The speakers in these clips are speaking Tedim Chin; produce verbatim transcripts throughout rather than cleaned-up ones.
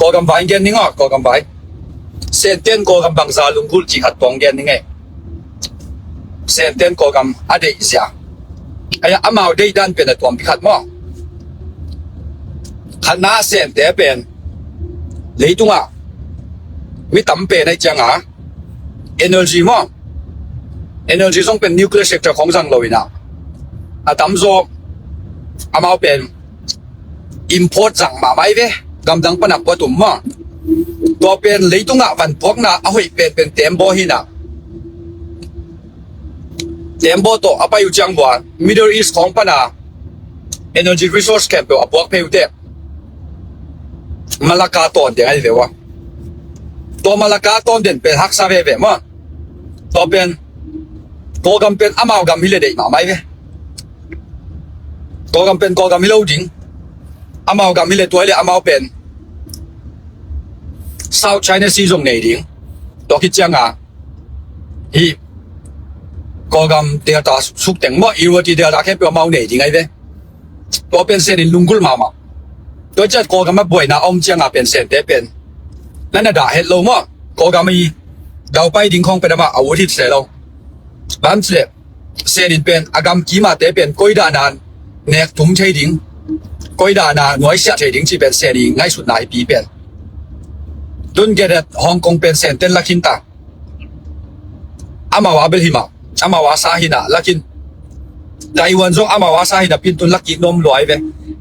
Kawlgam vai gen ning aw, Kawlgam vai. Senten Kawlgam bangza lunggulh cih khat tawng gen ning ei. Senten Kawlgam a deih zia, aia amau deih dan pen a tuampi khat maw. Khatna Sente pen leitungah mi tam pen aih cianga energy maw, energy zong pen nuclear sector khong zang lo inah, a tamzaw amau pen import zang mahmah hi ve. Gamdang pana puatum maw. Tua pen leitungah vanpuakna a hoih pen pen tembaw hinah, tembaw tawh a pai uh ciang vua Middle East khawng pana energy resource khempeuh a puak phei uh teh Malacca tawn deng ahi ve ua. Tua Malacca tawn den pen haksa veve maw. Tua pen Kawlgam pen amau gam hi le deih mahmah hi ve. Kawlgam pen Kawlgam hi lo ding. Amau gam hi le tua hi le amau pen South China Sea zong nei ding. Tua khit cianga hi Kawlgam delta sukteng maw, Irrawaddy delta khempeuh amau nei ding ahi ve. Tua pen Sen in lunggulh mahmah. Tua ciat Kawlgam a buaina a om cianga pen Sente pen na na dah het lo maw. Kawlgam i daupai ding khawng pen amah a ut hit se lo. Bang cileh Sen in pen a gam kimate pen koi dahna nek tum thei ding, koi dahna nuaisiah thei ding cih pen Sen i ngaihsutna i pi pen. Tun gedet Hong Kong pen Senten lakhin ta. Amau a bel himah, amau a sa hinah lakhin. Taiwan zong amau a sa hinah pin tun lakik nuam luai ve.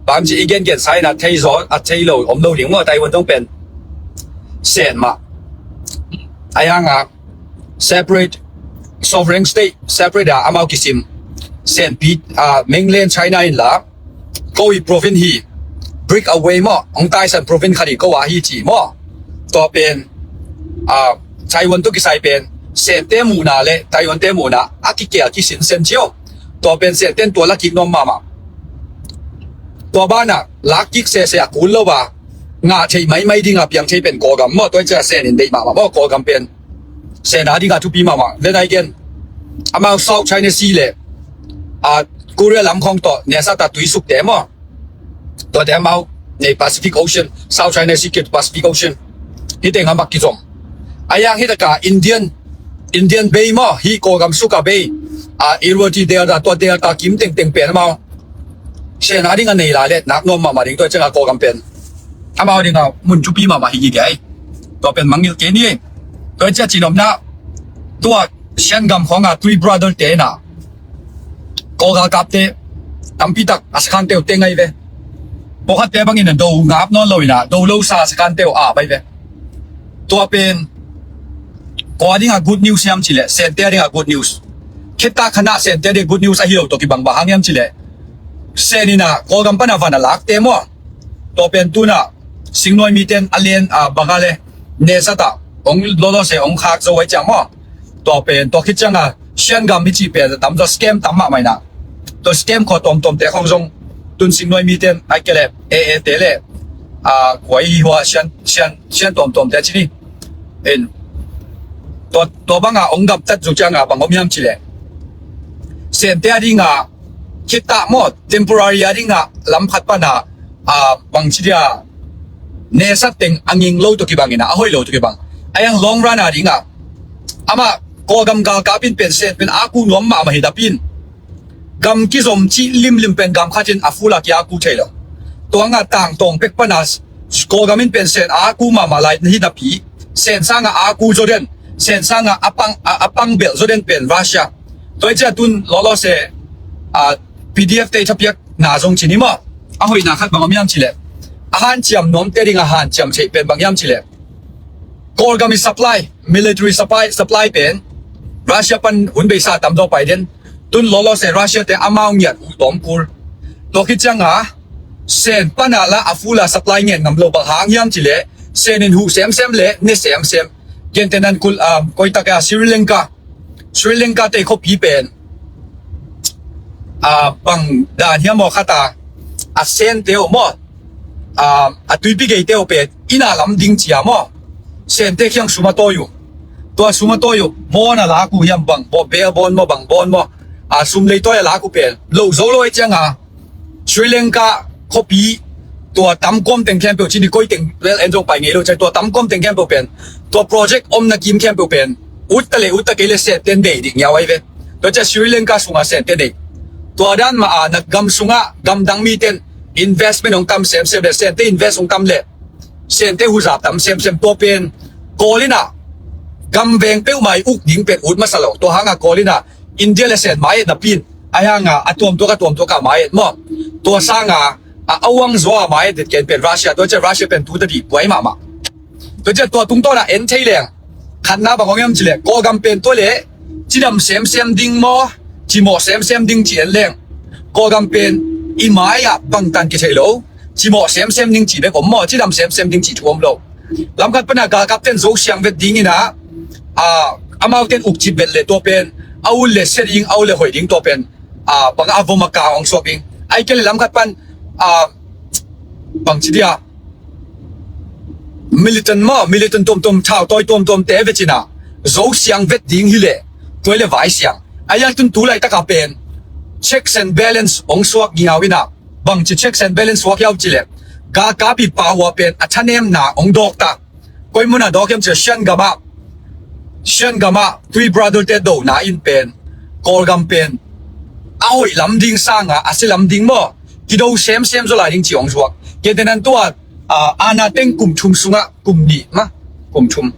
Bang ci i gengen sa hinah thei zaw a thei lo om lo ding maw. Taiwan zong pen Sen mah. Ahi hanga separate sovereign state, separate a amau kisim Senpi, ah, mainland China in la ko i province hi, break away maw, hong taisan province khat hi ko a hi ci maw. Tua pen ah, Taiwan tawh kisai pen Sente muhna le Taiwan te muhna a kikel kisinsen cio. Tua pen Senten tua lakik nuam mahmah. Tua banah lakkik sese a kul lo a ngah thei maimai dinga piang thei pen Kawlgam maw. Tua i cia Sen in deih mahmah maw. Kawlgam pen Sen a dinga thupi mahmah. Then again, amau South China Sea le ah, Korea lam khawng tawh nesata tuisukte maw. Tuate amau nei Pacific Ocean, South China Sea kit Pacific Ocean. Hite nga mak kizom. Ahi hang hitaka Indian, Indian Bay maw, hi Kawlgam suka Bay, ah, Irrawaddy delta, tua delta kim tengteng pen amau Sen a dinga nei lai le nak nuam mahmah ding. Tua cianga Kawlgam pen amau dinga mun thupi mahmah hi gige ai. Tua pen mangngilh kei ni. Tua cia cinomna tua Sian gam khawnga Three Brother te na Kawlgal kapte tampitak a sakhante uh teng ahi ve. Pawlkhatte bangin a do ngap nawn lo ina do lo sa a sakhante uh ap ahi ve. Tua pen kua dinga good news hiam cileh Sente a dinga good news. Kheta khana Sente a dinga good news ahi lo tawh kibang bang hang hiam cileh Sen ina Kawlgam pana van a lakte maw. Tua pen tuna singnuai miten a len a banga le nesata ong lolo se ong khak zo ai ciang maw. Tua pen tua khit cianga Sian gam hi cih pen tamzaw scam tam mahmah ina. Tua scam khaw tawmtawmte khong zong tun singnuai miten ai kele e e te le a kuai hi hua Sian Sian Sian tawmtawmte ci ni. En tua tua banga ong gamtat zu cianga bang om hiam cileh Sente a dinga khitah maw temporary a dinga lam khat pana a bang ci dia nesat teng a nging lo tua kibang ina a hoih lo tua kibang. A yang long run a dinga ama Kawlgam galkap in pen Sen pen a ku nuam mahmah hi dapin gam kizom cih limlim pen gam khatin a fula kia ku thei lo. Tuanga tangtawng pek pana Kawlgam in pen Sen a ku mahmah lai hi napi Sen sanga a ku zo den Sen sanga a pang a pang belh zo den pen Russia. Tua i cia tun lolo se a P D F te thapiak na zong ci ni maw. A hoihna khat bang om hiam cileh a hanciam nuamte dinga hanciam theih pen bang hiam cileh Kawlgam i supply military supply supply pen Russia pan hun beisa tamzaw pai den. Tun lolo se Russia te amau ngiat uh tawm kul. Tua khit cianga Sen pana la a fula supply ngen ngam lo bang hang hiam cileh Sen in huh semsem le ne semsem. Gentehnan kul a koitak a Sri Lanka Sri Lanka te khuapi pen a bang dan hiam maw khata a Sente uh maw a tuipi geite uh pen ina lam ding cia maw. Sente khiang sum a tawi uh tua sum a tawi uh maw na lak uh hiam bang bawl bel bawn maw bang bawn maw a sum lei tawi a lak uh pen lo zo lo ai cianga Sri Lanka khuapi tua tam kuam teng khempeuh ci ni, koi teng bel en zong pai ngei lo ci a, tua tam kuam teng khempeuh pen, tua project omna kim khempeuh pen utta le utta kei le Sente in deih dih ngiau ahi ve. Tua ci a Sri Lanka sungah Sente deih. Tua dan mah a na gam sungah gamdang mite in investment hong tam semsem le Sente invest hong tam le Sente huzap tam semsem, tua pen Kawl in ah gam veng peuhmah i uk ding pen ut masa lo. Tua hangah Kawl in ah India le Sen mai-et napi in, ahi hangah a tuamtuak a tuamtuak a mai-et maw. Tua sangah a, a uang zaw a mai-et ken pen Russia, tua ci a Russia pen tu ta dih buai mahmah. Tua ci a tua tungtawn ah en thei leng khatna bang hong hiam ci leh, Kawlgam pen tua leh cidam semsem ding maw, cimawh semsem ding ci en leng, Kawlgam pen i mai-ah bangtan kithei lo. Cimawh semsem ding ci bek om maw, cidam semsem ding ci thu om lo. Lamkhat pana galkapten zo siang vet ding inah, a, amauten ukcip vet le tua pen a ul le sia ding, a ul le hoih ding tua pen, a, bang a vom a ka hong suak ding. Ai kei le lamkhat pan, a, bang ci dia, militant maw, militant tuamtuam, thau tawi tuamtuam te vet inah zo siang vet ding hi le, tua le vai siang. Ai a tun tu laitaka pen checks and balance hong suak ngiau inah, bangci checks and balance suak hiau cileh, galkap i pau a pen a thanemna hong dawk ta. Koi munah dawk hiam cileh, Shan gamah, Shan gamah Twi Brother te dona in pen Kawlgam pen a hoih lam ding sangah a sia lam ding maw, kido semsem zaw lai ding ci hong suak. Kei tenan tua, a, ana teng kum thum sungah, kum nih mah, kum thum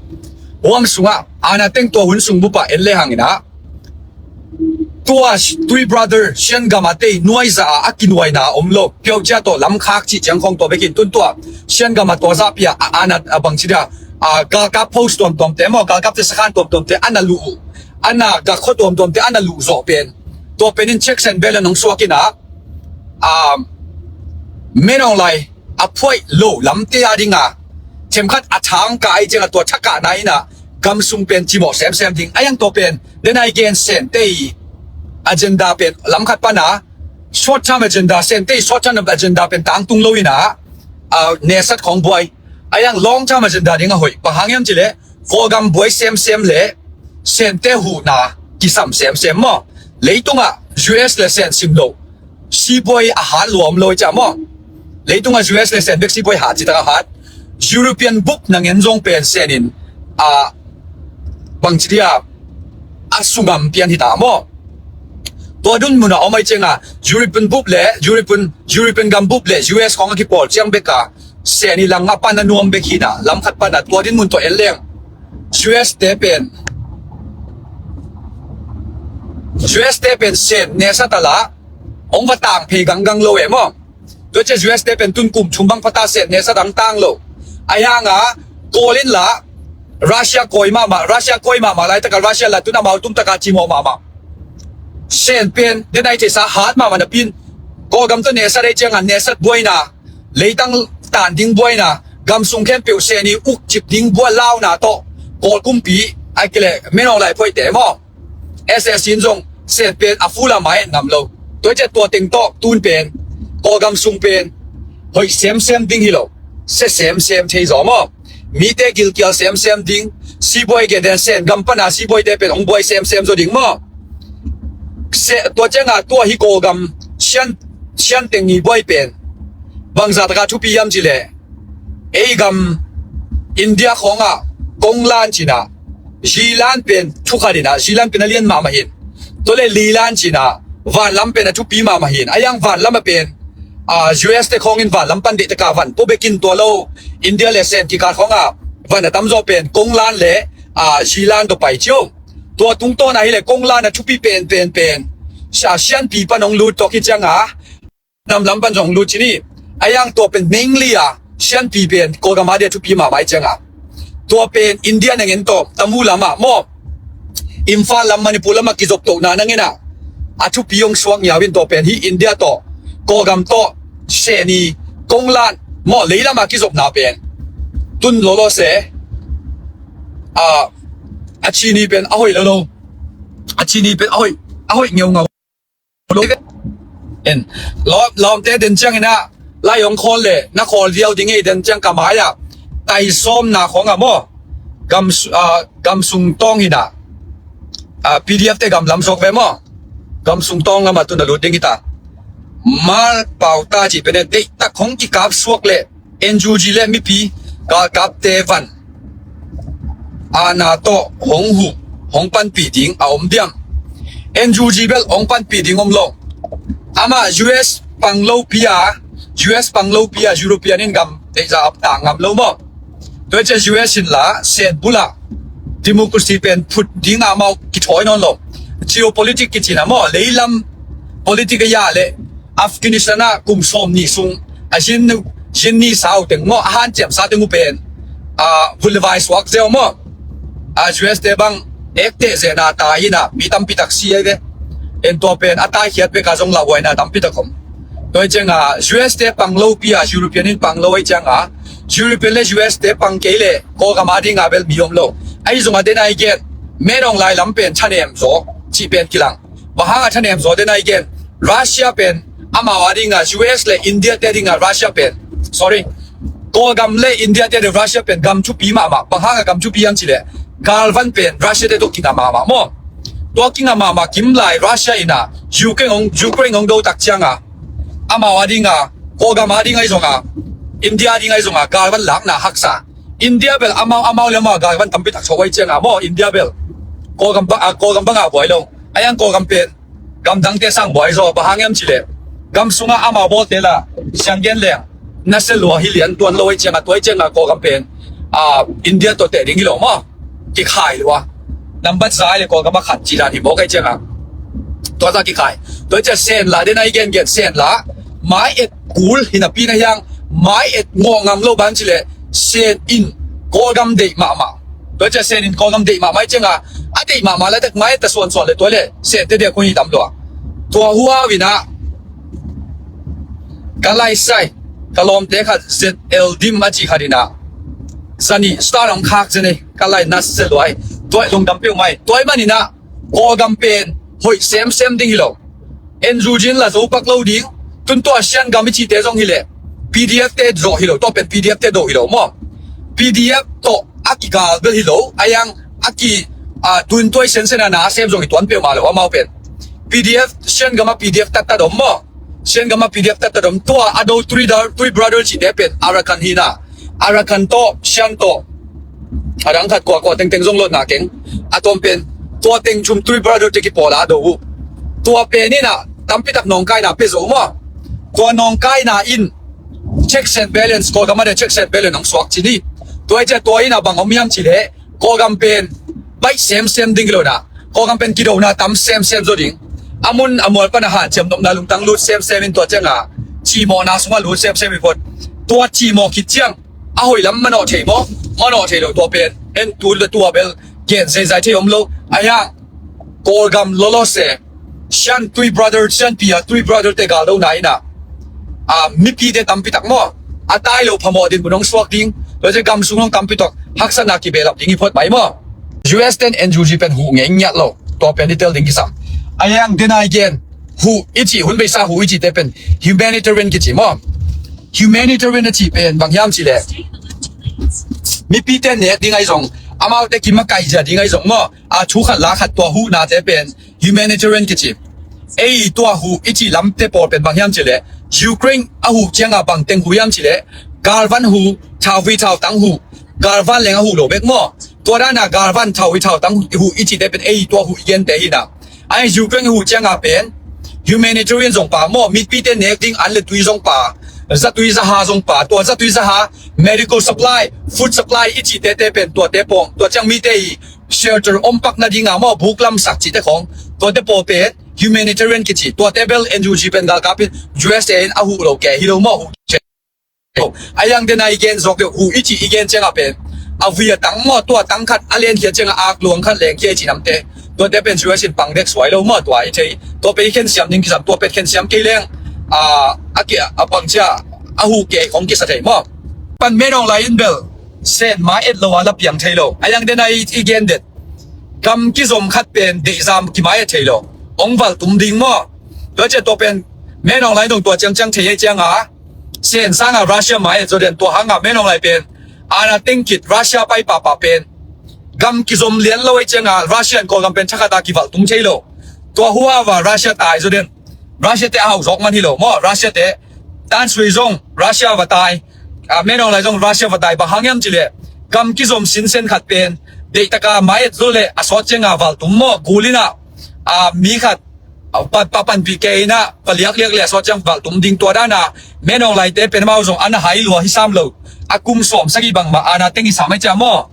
huam sungah ana teng tua hun sung bupah en le hang inah, tua Twi Brother Shan gam a tei nuaizah a, a kinuaina om lo. Peuh cia tawh lamkhak cih ciang khong tua bekin tun tua Shan gam a tua zahpi a, a, ana, a, bang ci dia, a, galkap post tuamtuam te maw, galkap te sakhan tuamtuam te ana luh uh, ana gakkhua tuamtuam te ana luh zawh pen, tua pen in checks and balance hong suak inah, a, Min Aung Hlaing a phuaih lo lamte a dinga themkhat a thangka ai cianga tua thakahna inah gam sung pen cimawh semsem ding. A yang tua pen den ai gen Sente i agenda pen lamkhat pana short term agenda, Sente i short term agenda pen tangtung lo inah, a, nesat khong buai. A yang long term agenda ding a hoih. Bang hang hiam cileh, Kawlgam buai semsem le Sente huhna kisam semsem maw. Leitungah U S le Sen sim lo sibuai a hat luam lo i ciah maw. Leitungah U S le Sen bek sibuai hat citak a hat. European bup na ngen zong pen Sen in, a, bang ci dia, a sungam pian hita maw. Tua dun munah om ai cianga European bup le European, European gam bup le U S khong a kipawl ciang beka Sen i lang a pan a nuam bek hina, lamkhat pana tua din mun tua en leng U S te pen, U S te pen Sen nesat a lah hong va tang phei ganggang lo e maw. Tua cia U S te pen tun kum thum bang pata Sen nesat ang tang lo. Ai hanga Kawl in lah Russia kawi mahmah, Russia kawi mahmah laitaka Russia lah tun amau tumtaka cimawh mahmah. Sen pen den ai theisa hat mahmah napin, Kawlgam tawh nesat ei cianga nesat buaina, leitang tan ding buaina, gam sung khempeuh Sen i ukcip ding buai launa tawh Kawl kumpi ai kile Min Aung Hlaing phoihte maw, S S C in zong Sen pen a fula mai en ngam lo. Tua i ciah tua teng tawh tun pen Kawlgam sung pen hoih semsem ding hi lo, sia semsem thei zaw maw. Mite gilkial semsem ding, sibuai gen den Sen gam pana sibuaite pen hong buai semsem zaw ding maw. Tua cianga tua hi Kawlgam Sian, Sian teng i buai pen bangza taka thupi hiam cileh, ei gam India khawngah konglan cinah, zilan pen thukhat inah, zilan pen a lian mahmah hin. Tua le lilan cinah, vanlam pen a thupi mahmah hin. A yang vanlam a pen, a, U S te khawngin vanlam pan deihtaka van pua bekin tua lo, India le Sen kikal khawngah van a tamzaw pen konglan le, a, zilan tua pai cio. Tua tungtawn ahileh konglan a thupi pen pen pen Sianpi pan hong lut tawk hi cianga nam lam pan zong lut cini. A yang tua pen mengli a Sianpi pen Kawlgam a dia thupi mahmah i cianga, tua pen India nangen tawh Tamu lamah maw, Imphal lam, Manipur lamah kizoptohna nangenah a thupi hong suak ngiau in tua pen hi India tawh Kawlgam tawh Sen i konglan maw, leilamah kizopna pen tun lawlaw se, a, a cini pen a hoih lawlaw, a cini pen a hoih, a hoih ngeungau. En, lawm, lawmte den cianginah lai hong khawl le na khawl viau ding ei den ciang ka mai-ah tai sawmna khawngah maw, gam, ah, gam sung tawng hinah, ah, P D F te gam lam sawk ve maw, gam sung tawng lamah tun a lut ding hita. Mark Pauta cih pen deihtak hong kikap suak leh N U G le mipi galkapte van aana tawh hong huh, hong panpih ding a om diam? N U G bel hong panpih ding om lo. Amah U S pang lopi a, U S pang lopi a European in gam deihza a tak ngam lo maw? Tua ciang U S in la Sen bul ah democracy pen phut ding a amau kithawi nawn lo. Geopolitics kici na maw, leilam politic a ya leh Afghanistan ah kum sawm nih sung a zin, zin ni sau teng maw, a hanciam sa teng uh pen a, vun le vai suak zeu maw? A, U S te bang ekteh zehna tai in a mi tampi tak si ai ve. En tua pen a taikhiat bek a zong lauhuaina tampi tak om. Tua hi ciang a U S te pang lopi a European in pang lo ahi ciang a, European le U S te pang kei leh Kawlgam a ding a bel mi om lo. Ahi zong a den a i gen, Min Aung Hlaing lam pen thanem zaw cih pen kilang. Bang hang a thanem zaw den a i gen? Russia pen amau a ding a, U S le India te ding a Russia pen, sorry, Kawlgam le India te ding Russia pen gam thupi mahmah. Bang hang a gam thupi hiam cih leh galvan pen Russia te tawh kingam mahmah maw? Tua kingam mahmah kim lai Russia in a Ukraine hong, Ukraine hong do tak ciang a, amau a ding a, Kawlgam a ding ahi zong a, India a ding ahi zong a galvan lakna haksa. India bel amau, amau le amau galvan tampi tak suak ahi ciang a maw, India bel Kawlgam bang a, Kawlgam bang a buai lo. Ahi hang Kawlgam pen gam dangte sang buai zaw. Bang hang hiam cih leh gam sungah amau bawlte la siang gen leng nasia lua hi lian tuan lo ahi ciang a, tua ahi ciang a Kawlgam pen, a, India tawh teh ding hi lo maw? Kikhai lua. Nambat za le Kawlgam a khat cih dan hi mawk ahi ciang a, tua za kikhai. Tua ciang Sen la den a i gen gen, Sen la mai et kul hi napi na hiang, mai et ngawh ngam lo bang cih leh Sen in Kawlgam deih mahmah. Tua ciang Sen in Kawlgam deih mahmah ahi ciang a, a deih mahmah la tek mai et ta suansuan le tua le Sen te dia kong hi tam lua. Tua hua wina ka laisai, ka lawmte khat Z L Dim a cih khat in a, zani star hong khak zen ei, ka lai nas zen luai. Tua i lungdam peuh mai. Tua i manin a Kawlgam pen hoih semsem ding hi lo. N U G in la zo pak lo ding. Tun tua Shan gam i cihte zong hi leh P D F te zawh hi lo, tua pen P D F te do hi lo maw? P D F tawh a kigal bel hi lo. Ahi hang a ki, a, tun tua i sensen a na a sem zong i tuan peuhmah lo amau pen. P D F, Shan gam a P D F tattat om maw? Shan gam a P D F tattat om. Tua a do Three, Three Brother cihte pen Arakan hi na. Arakan tawh, Shan tawh, a dang khat kua kua tengteng zong lotna keng. A tawm pen tua teng thum Three Brother te kipawl a do uh. Tua pen in a tampi tak nawngkaina pia zo maw? Tua nawngkaina in checks and balance, Kawlgam a dia checks and balance hong suak ci ni. Tua i cia tua in a bang om hiam cih leh Kawlgam pen baih semsem ding hi lo na. Kawlgam pen kidona tam semsem zaw ding. A mun a mual pan a hanciam nopna lungtang lut semsem in tua ciang a cihmawhna sungah lut semsem hi phot. Tua cihmawh khit ciang a hoih lam manawh thei maw? Manawh thei lo tua pen. En tu le tua bel gen zeizai thei om lo. Ahi hang Kawlgam lawlaw se Shan Three Brother, Shan pi a Three Brother te galdona in a, a, mipite tampi tak maw? A tai lo phamawh dinmun hong suak ding. Tua ciang gam sung hong tampi tak haksatna kibehlap ding hi phot mai maw? U S ten N U G pen huh ngei ngiat lo. Tua pen i tel ding kisam. Ahi hang den a i gen, huh i cih, hun beisa huh i cihte pen humanitarian kici maw? Humanitarian a cih pen bang hiam cih leh mipite nek ding ahi zong, amaute kimakaih zia ding ahi zong maw? A, thu khat la khat tua huhnate pen humanitarian kici. Ei tua huh i cih lamte pawl pen bang hiam cih leh Ukraine a huh ciang a bang teng huh hiam cih leh galvan huh, thauvi thautang huh, galvan leng a huh lo bek maw? Tua dan a galvan, thauvi thautang huh i cihte pen ei tua huh i gente hi na. Ahi Ukraine huh ciang a pen humanitarian zong pha maw, mipite nek ding an le tui zong pha, zatui zaha zong pha, tua zatui zaha, medical supply, food supply i cihte te pen tuate pawng, tua ciang mite i shelter om pak nading a maw, buk lamsak cihte khawng, tuate pawl pen humanitarian kici. Tuate bel N U G pen galkap in U S A in a huh lo kei hi lo maw, huh kei. Ahi hang den a i gen zawk deuh, huh i cih i gen ciang a pen a vui a tang maw, tua tang khat a lenkhia ciang a ak luang khat lengkhia i cih namte. Tuate pen U S in pang dek suai lo maw, tua i thei. Tua pen i khensiam ding kisam, tua pen khensiam kei leng, a, a ki, a pang cia a huh kei khong kisa thei maw? Pan Min Aung Hlaing in bel Sen mai et lo a la piang thei lo. Ahi hang den a i, i gen det, gam kizom khat pen deihzam kimai et thei lo. Hong valh tum ding maw? Tua ciang tua pen Min Aung Hlaing dong tua ciangciang thei ahi ciang a, Sen sang a Russia mai et zaw den. Tua hang a Min Aung Hlaing pen aana teng khit Russia pai pahpah pen gam kizom lian lo ahi ciang a Russia in Kawlgam pen thakhat a kivalh tum thei lo. Tua hua va Russia tai zaw den. Russia te a hau zawk man hi lo maw. Russia te tansui zong Russia va tai, a, Min Aung Hlaing zong Russia va tai. Bang hang hiam cih leh gam kizom sinsen khat pen deihtaka mai et zo le a sawt cianga valtum maw, gul in ah, a, mi khat, a, pa, pa panpih kei in ah va liakliak le a sawt ciang valtum ding. Tua dan a Min Aung Hlaing te pen amau zong an a hai lua hi sam lo. A kum sawm sagih bangmah ana teng hi sam ai cia maw.